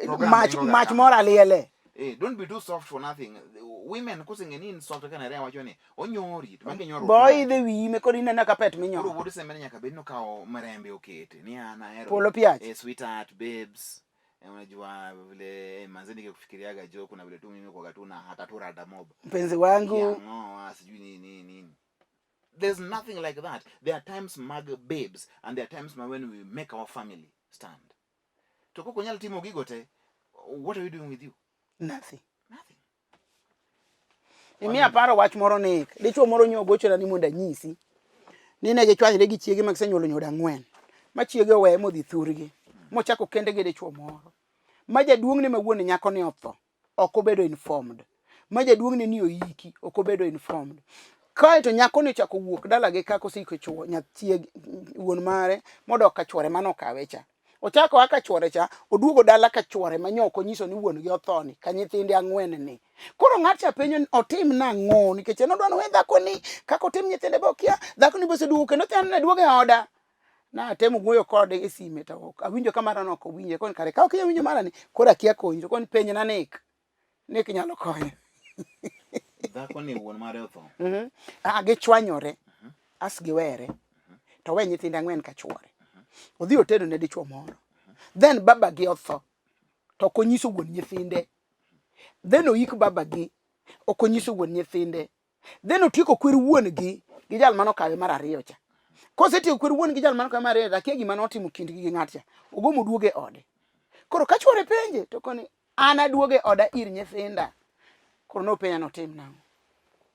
Speaker 1: program
Speaker 2: Mach
Speaker 1: ringo ga
Speaker 2: mach
Speaker 1: kama.
Speaker 2: moro aliele.
Speaker 1: Eh, don't be too soft for nothing. Women koseng'e ni in soft kaka Nerea wacho ni onyori to magi nyoruok.
Speaker 2: Bo idhe wiyi me koro ineno ka pet
Speaker 1: Koro
Speaker 2: minyoro.
Speaker 1: wuod Sembe nyaka bed ni okawo mrembe okete ni an ahero
Speaker 2: Polo piach.
Speaker 1: eh, sweetheart babes eh, unajua vile eh, manze nikikufikiriaga jo kuna vile tu mimi kwa tu na hata tu rada mob
Speaker 2: Mpenzi wangu.
Speaker 1: Kiang'oa sijui nini nini nini there's nothing like that there are times mag babes and there are times ma when we make our family stand to kok onyal timo gigo te what are we doing with you
Speaker 2: Nothing.
Speaker 1: nothing
Speaker 2: Imiya paro wach moro ni dichuo moro nyo gochona ni mondo anyisi ni ne gichwanyre gi chiege ma gisenyuolo nyodo ang'wen ma chiege oweye modhi thurgi mochako kende gi dichuo moro ma jaduong'ne ma wuon nyako ni otho ok obedo informed ma jaduong'ne ni oiki ok obedo informed kae to nyako ni ochako wuok dalagi ka koseiko chuo nyachieg wuon mare modok ka chuore mane okawe cha ochako a ka chuore cha oduogo dala ka chuore ma nyo ok onyiso ni wuon gi otho ni ka nyithinde ang'wen ni koro ng'at cha penjo ni otim nang'o nikech en odwa ni owe dhako ni kaka otim nyithinde be okia dhako ni be oseduogo kendo othiano ne duogo e oda natemo wuoyo kode e sime to ok awinjo ka mara no ok owinje koni kare ka ok inyal winjo mara ni koro akia konyi to koni penjna Nick Nick nyalo konyo
Speaker 1: dhako ni wuon mare otho
Speaker 2: Ah, gichwanyore as giwere to we nyithinde ang'wen ka chuore odhi otedo ne dichuo moro then baba gi otho to ok onyiso wuon nyithinde then oik baba gi ok onyiso wuon nyithinde then otieko kwer wuon gi gi jal mane okawe mar ariyo cha kosetieko kwer wuon gi jal mane okawe mar ariyo akia gima notimo kindgi gi ng'at cha ogomo oduogo e ode koro ka chuore penje to koni an aduogo e oda ir nyithinda koro nopenja notim nang'o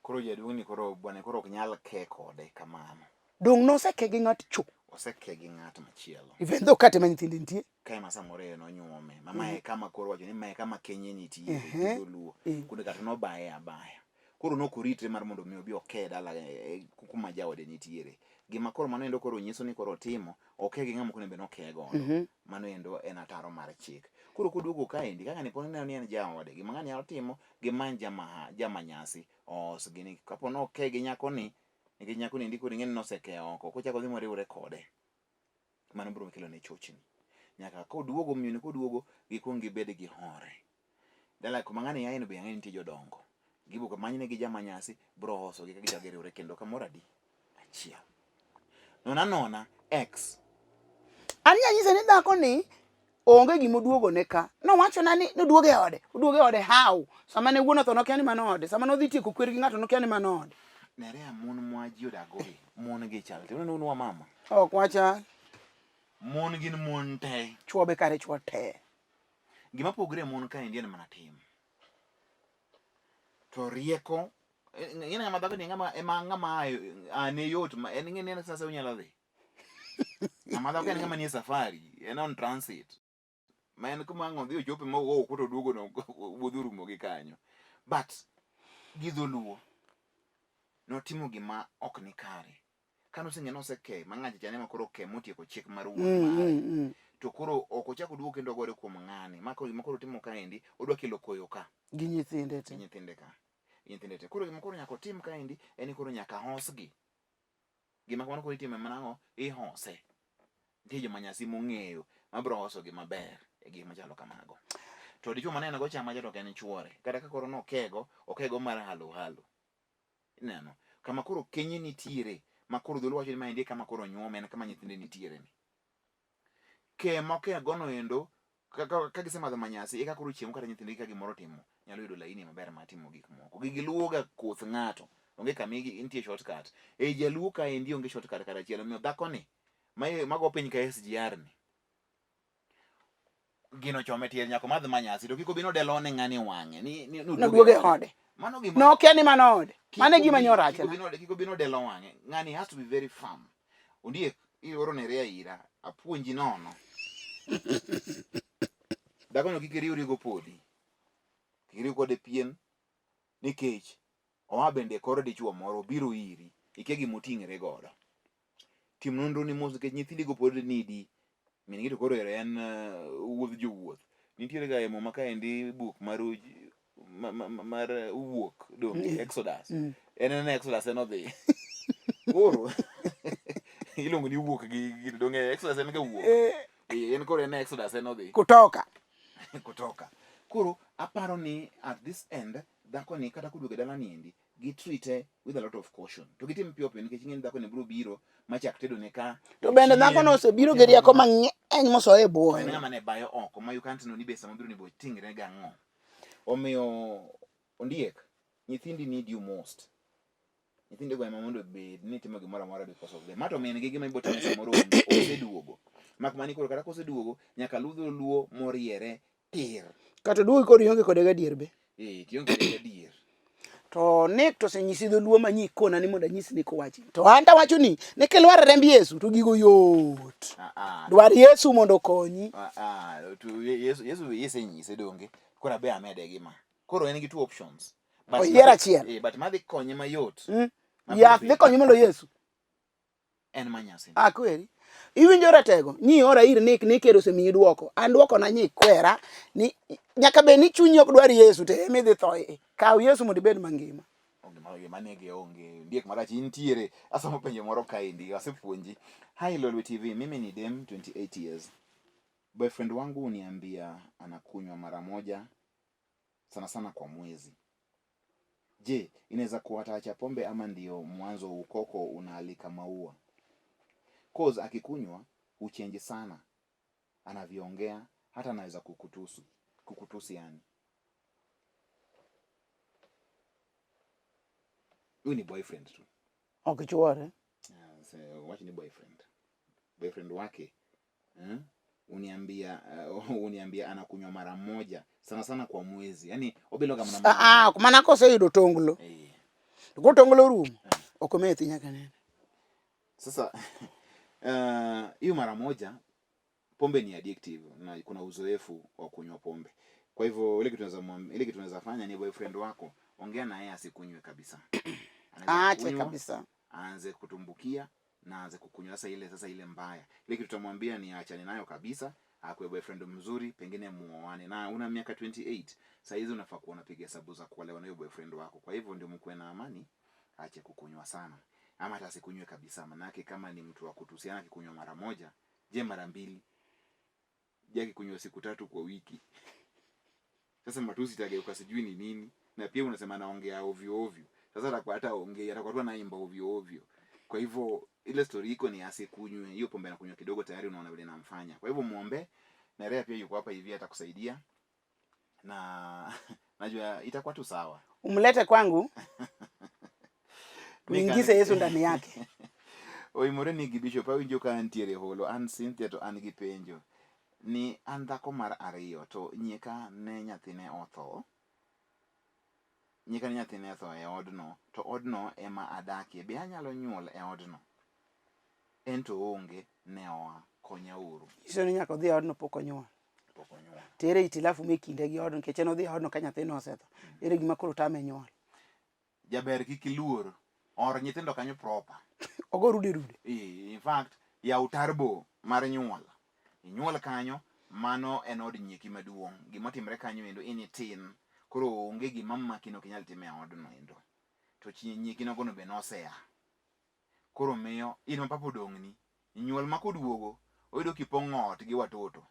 Speaker 1: koro jaduong' ni koro bwana koro ok nyal ke kode kamano
Speaker 2: dong noseke gi ng'at cho
Speaker 1: oseke gi ng'at machielo
Speaker 2: even though kate ma nyithinde nitie
Speaker 1: kae ma samoro en onyuome ma mae kama koro wacho ni mae kama kenye nitie
Speaker 2: Ehe.
Speaker 1: dholuo
Speaker 2: Eh.
Speaker 1: kuonde kata nobaye abaya koro nokoritre mar mondo mi obi oke dala eh, kuma jaode nitiere gima koro mano endo koro nyiso ni koro otimo oke gi ng'ama onego bed ni oke godo mano endo en ataro mar chik koro koduogo kaendi kaka ni pod ineno ni en jaode gima ng'ani nyalo timo gimany jama jama nyasi oosgi ni kapo ni oke gi nyakoni nikech nyakoni endi koro ing'e ni noseke oko kochako odhi moriwre kode mano biro kelo ne chochni nyaka koduogo miyo ni koduogo gikuong gibed gi hore dala kuma ng'ani yae no be ang'e ni nitie jodongo gibo manyne gi jama nyasi biro hosogi ka gichako giriwre kendo kamoro adi achiel nona nona x
Speaker 2: an nyanyise ni dhako ni onge gima oduogo ne ka nowachona ni noduogo e ode oduogo e ode how sama ne wuon otho nokia ni mano ode sama nodhi tieko kwer gi ng'ato nokia ni mano ode
Speaker 1: Nerea mon mwa ji odago gi mon gi chal te uneno un wa mama
Speaker 2: ok wachal
Speaker 1: mon gin mon te
Speaker 2: chwo be kare chwo te
Speaker 1: gima pogre e mon kaendi en mana tim. To rieko ing'e ng'ama dhako ni ng'ama ema ng'ama ane yot ma en ing'e ni en sasa onyalo dhi. Ng'ama dhako en ng'ama nie safari, en on transit. Ma en kuma ang' odhi ochope ma ogo oko to oduogo no wuodh orumo gi kanyo. But gi dholuo notimo gima ok ni kare. Kane oseng'e ni oseke ma ng'acha cha ema koro oke motieko chik mar wuon
Speaker 2: Mm,
Speaker 1: mare.
Speaker 2: mm, mm.
Speaker 1: To koro ok ochak oduogo kendo ogore kuom ng'ani. Ma koro gima koro otimo kaendi odwa kelo koyo ka.
Speaker 2: Gi nyithinde
Speaker 1: Gi
Speaker 2: te.
Speaker 1: nyithinde ka. Gi nyithinde te. Koro gima koro nyaka otim kaendi en ni koro nyaka hosgi. Gima kamano koro itimo mana ang'o? Ihose. Nitie joma nyasi mong'eyo mabiro hosogi maber e gik machalo kamago. To dichuo maneno go cha macha to ok en chuore. Kata ka koro nokego, okego mar halo halo. Ineno? Kama koro kenye nitiere, ma koro dholuo wacho ni maendi e kama koro onyuome, en kama nyithinde nitiere ni. Ke mokego no endo, ka gisemadho manyasi, eka koro chiemo kata nyithindgi ka gimoro otimo, nyalo yudo laini maber mar timo gik moko. Gigi luwo ga koth ng'ato. Onge kama nitie shortcut. Ei jaluo kaendi onge shortcut kata achiel. Omiyo dhakoni, mago piny ka SGR ni, gino chome tiel nyaka omadh manyasi to kik obi nodelo ne ng'ani wang'e ni ni
Speaker 2: Noduogo e ode.
Speaker 1: Mano gima
Speaker 2: Nokia ni mano ode. Mano e gima nyo
Speaker 1: kik
Speaker 2: rachna.
Speaker 1: Kik obi nodelo wang'e. Ng'ani has to be very firm. Ondiek ioro ne ria ira apuonji nono. Dhakono kik iriwri go podi. Kik iriw kode pien nikech oa bende e kor dichuo moro obiro iri ikia gima oting're godo. Tim nonro ni mos nikech nyithindi go pod nidi. Min gi to koro ero en wuodh jowuoth. Nitiere ga e muma kaendi buk mar mar wuok donge Exodus. En en Exodus en odhi. Koro iluongo ni wuok gi donge Exodus en ga wuok. En koro en Exodus en odhi.
Speaker 2: Kutoka.
Speaker 1: Kutoka. Koro aparo ni at this end dhako ni kata koduogo e dala ni endi gi treat with a lot of caution. To gitim piyo piyo nikech ing'e ni dhako ni biro biro machak tedo ne ka.
Speaker 2: To bende dhako no osebiro gi rieko mang'eny mosoyo e buoye.
Speaker 1: En ng'ama ne bayo oko ma you can't know ni be sama obiro ni bo ting're gang'o. Omiyo ondiek nyithindi need you most. Nyithindi go ema mondo obed ni timo gimoro amora because of them. Ma to min gi gima ibo timo samoro onge oseduogo. Mak mana ni koro kata koseduogo nyaka luw dholuo moriere tir.
Speaker 2: Kata oduogi koro ionge kode gadier be.
Speaker 1: Tionge kode gadier.
Speaker 2: To Nick to osenyisi dholuo ma nyi kona ni mondo anyisi ni kowachi. To an to awacho ni ni kilwar remb Yesu to gigo yot. Dwar Yesu mondo okonyi.
Speaker 1: To Yesu Yesu yesenyise donge. Koro abe amede gi ma. Koro en gi two options. But
Speaker 2: Oyier achiel.
Speaker 1: But madhi konye mayot.
Speaker 2: Yath dhi konye mondo Yesu.
Speaker 1: En manyasi.
Speaker 2: Akweri. Iwinjo ratego, nyi ora ir Nick, Nick ero osemiyi duoko. An duoko na nyi kwera ni nyaka bed ni chunyi ok dwar Yesu to ema idhi tho e. Kaw Yesu mondo ibed mangima.
Speaker 1: Onge ma gima nege onge. Ndiek marach intiere. Asomo penjo moro kaendi, asepuonji. Hi Lolwe TV, mimi ni dem 28 years. Boyfriend wangu uniambia anakunywa mara moja sana sana kwa mwezi. Je, inaweza kuwa ataacha pombe ama ndio mwanzo ukoko unaalika maua? Cause akikunywa huchange sana anavyoongea, hata anaweza kukutusu, kukutusi yani. Huyu ni boyfriend tu.
Speaker 2: Ok chuore.
Speaker 1: Wacha ni boyfriend. Boyfriend wake uniambia uniambia anakunywa mara moja sana sana kwa mwezi. Yaani obilo kama na
Speaker 2: Ah, mana koseyudo tonglo. To koro tonglo orumo. Ok omethi nyaka nene.
Speaker 1: Sasa hiyo mara moja pombe ni addictive na kuna uzoefu wa kunywa pombe. Kwa hivyo ile kitu tunaweza ile kitu tunaweza fanya ni boyfriend wako ongea na yeye asikunywe kabisa.
Speaker 2: Aache kabisa.
Speaker 1: Aanze kutumbukia na aanze kukunywa sasa ile sasa ile mbaya. Ile kitu tutamwambia ni aachane nayo kabisa, akue boyfriend mzuri, pengine muoane. Na una miaka 28, saa hizi unafaa kuwa unapiga hesabu za kuolewa na huyo boyfriend wako. Kwa hivyo ndio mkuwe na amani, aache kukunywa sana. Ama hata asikunywe kabisa, manake kama ni mtu wa kutusiana akikunywa mara moja, je mara mbili? Je akikunywa siku tatu kwa wiki? Sasa matusi itageuka sijui ni nini. Na pia unasema anaongea ovyo ovyo. Sasa atakuwa hata ongea, atakuwa tu anaimba ovyo ovyo. Kwa hivyo ile story iko ni asikunywe hiyo pombe, anakunywa kidogo tayari unaona vile inamfanya. Kwa hivyo muombe, na Rea pia yuko hapa hivi atakusaidia. Na najua itakuwa tu sawa.
Speaker 2: Umlete kwangu. Tuingize Yesu ndani yake.
Speaker 1: Oimore ni gi Bishop awinjo ka antiere holo, an Cynthia to an gi penjo. Ni an dhako mar ariyo to nyieka ne nyathine otho. Nyika ni nyathine otho e odno, to odno ema adakie. Be anyalo nyuol e odno? En to oonge, ne oa. Konya uru.
Speaker 2: Nyiso ni nyaka odhi e odno pok onyuol.
Speaker 1: Pok onyuol.
Speaker 2: To ere itilafu me kinde gi odno nikech en odhi e odno ka nyathino osetho. Ere gima koro tame nyuol?
Speaker 1: Jaber kik iluor. Or nyithindo kanyo proper.
Speaker 2: Ogo rude rude.
Speaker 1: In fact, yaw tarbo mar nyuol. Inyuol kanyo, mano en od nyieki maduong'. Gima otimre kanyo endo in itin. Koro onge gima maki no ok inyal timo e odno endo. To chi nyieki nogono be nosea. Koro miyo in ma papa odong'ni, nyuol ma koduogo, oyudo kipong'o ot gi watoto.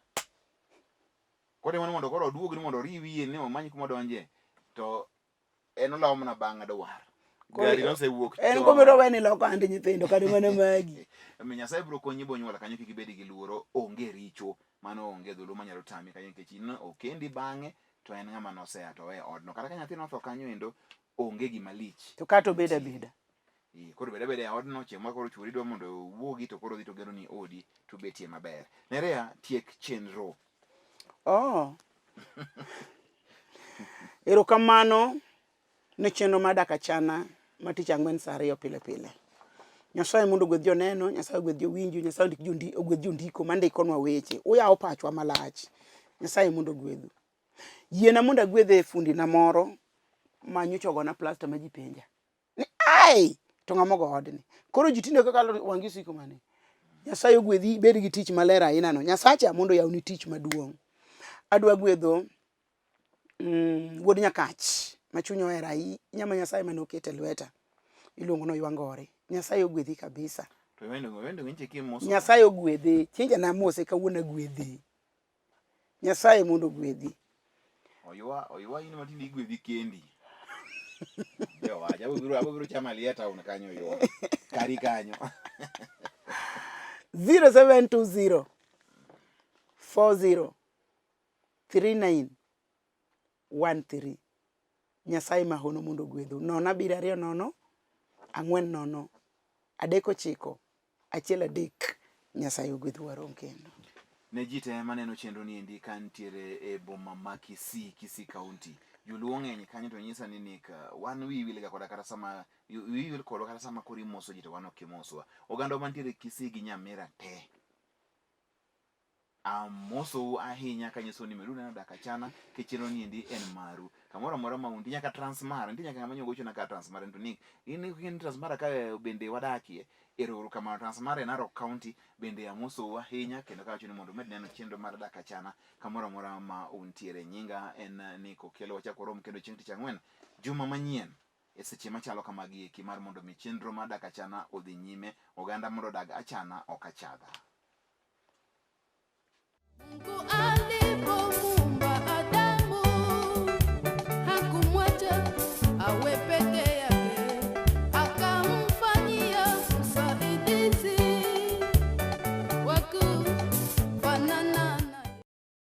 Speaker 1: Kotimo ni mondo koro oduog ni mondo oriw yie ni omany kuma odonje, to en olawo mana bang' dwar. Gari nosewuok
Speaker 2: En
Speaker 1: chon.
Speaker 2: komero weni loko andi nyithindo kata mana magi.
Speaker 1: Omiyo Nyasaye biro konyi bonyuol kanyo kik ibed gi luoro, onge richo, mano onge dholuo manyalo tami kanyo nikech in okendi bang'e to en ng'ama nosea to owe odno. Kata ka nyathi notho kanyo endo, onge gima lich.
Speaker 2: To kata obed abeda.
Speaker 1: Ee, koro bed abeda e odno, chieng' moro koro chwori dwa mondo owuogi to koro dhi to geroni odi to betie maber. Nerea, tiek chenro.
Speaker 2: Oh. Erokamano ne chenro mar Dak Achana ma tich ang'wen saa ariyo pile pile. Nyasaye mondo ogwedh joneno, Nyasaye ogwedh jowinjo, Nyasaye ondik jondi, ogwedh jondiko mandikonwa weche. Uyawo pachwa malach. Nyasaye mondo ogwedhu. Yiena mondo agwedhe fundina moro ma nyocha ogona plasta ma ji penja. Ni ai to ng'ama ogo odni. Koro ji tinde kakalo wang'i osiko mane. Nyasaye ogwedhi ibed gi tich maler aina no. Nyasacha mondo oyawni tich maduong'. Adwa gwedho wuod Nyakach ma chunya ohero ahinya ma Nyasaye mane oketo e lweta. Iluongo ni Oywangore. Nyasaye ogwedhi kabisa.
Speaker 1: To wendo wendo winje kimoso.
Speaker 2: Nyasaye ogwedhi. Chienja namose kawuono agwedhi. Nyasaye mondo ogwedhi.
Speaker 1: Oywa oywa in matinde igwedhi kendi. Jowacha abiro abiro chamo aliya town kanyo oywa. Kari kanyo.
Speaker 2: 0720 40 39 13. Nyasaye mahono mondo ogwedhu. 0 7 2 0 4 0 3 9 1 3. Nyasaye ogwedhu warom kendo.
Speaker 1: Ne ji te maneno chenro ni endi ka nitiere e boma ma Kisii, Kisii County. Joluo ng'eny kanyo to nyisa ni Nick, wan wiyi wilga koda kata sama wiyi wil kodwa kata sama koro imoso ji to wan ok imoswa. Oganda mantiere Kisii gi Nyamira te. Amosou ahinya kanyiso ni medu neno Dak Achana ke chenro ni endi en maru. Kamoro amora ma untie nyaka Transmara, nitie nyaka ng'ama nyogochona ka Transmara to Nick, in in Transmara ka bende wadakie. Ero uru kamano Transmara e Narok County bende amosou ahinya kendo kawacho ni mondo umed neno chenro mar Dak Achana kamoro amora ma untiere. Nyinga en Nick Okello, wachak warom kendo chieng' tich ang'wen juma manyien e seche machalo kamagi eki mar mondo mi chenro mar Dak Achana odhi nyime, oganda mondo odag achana ok achadha.
Speaker 3: Mungu